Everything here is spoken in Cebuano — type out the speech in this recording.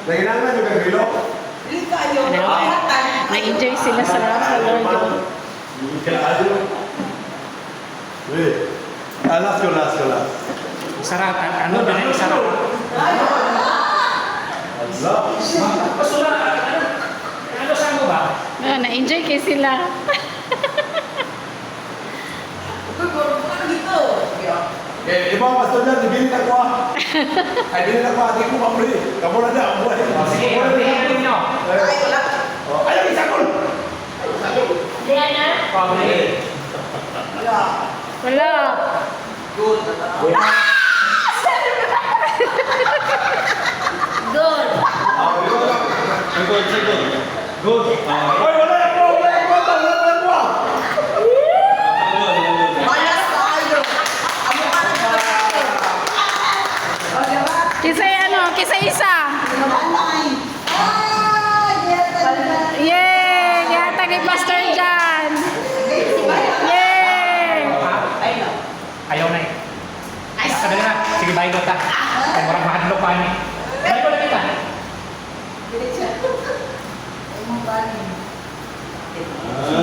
Nanginanglan yung kagilo. Dili kayo. Ano? Na-enjoy sila sa raffle, Lord. Eh. Ah, last ko, last ko, last. Sarap. Ano, dali, sarap. Allah. Pasura, ano? Ano sa mo ba? Ah, na-enjoy kay sila. Dito. Eh, iba ang pastor dyan, ibili na ko ah. Ay, bili na ko, ate ko, pamuli. Kamo na dyan, ang buhay. Oh, sige, tingnan ninyo. Ay, wala. Oh, ayaw, isakol! Diana? Probably. Wala. Wala. Good. Good. Ah, Good, good. Good. Ah, Ay, wala na ko, wala na ko, wala na ko. Malas kayo. Amo ka na ba? O, diba? Kisa ano, kisa isa. Ah, yeah. Yay! Gihatag ni Pastor John. Yay! Ay, no. Ayaw na eh. Ay, kadali na. Sige, bye ta. Ay, murag mahadlok pa ni. Bye ko lang kita. Dili siya. Ay, mong bani. Ah.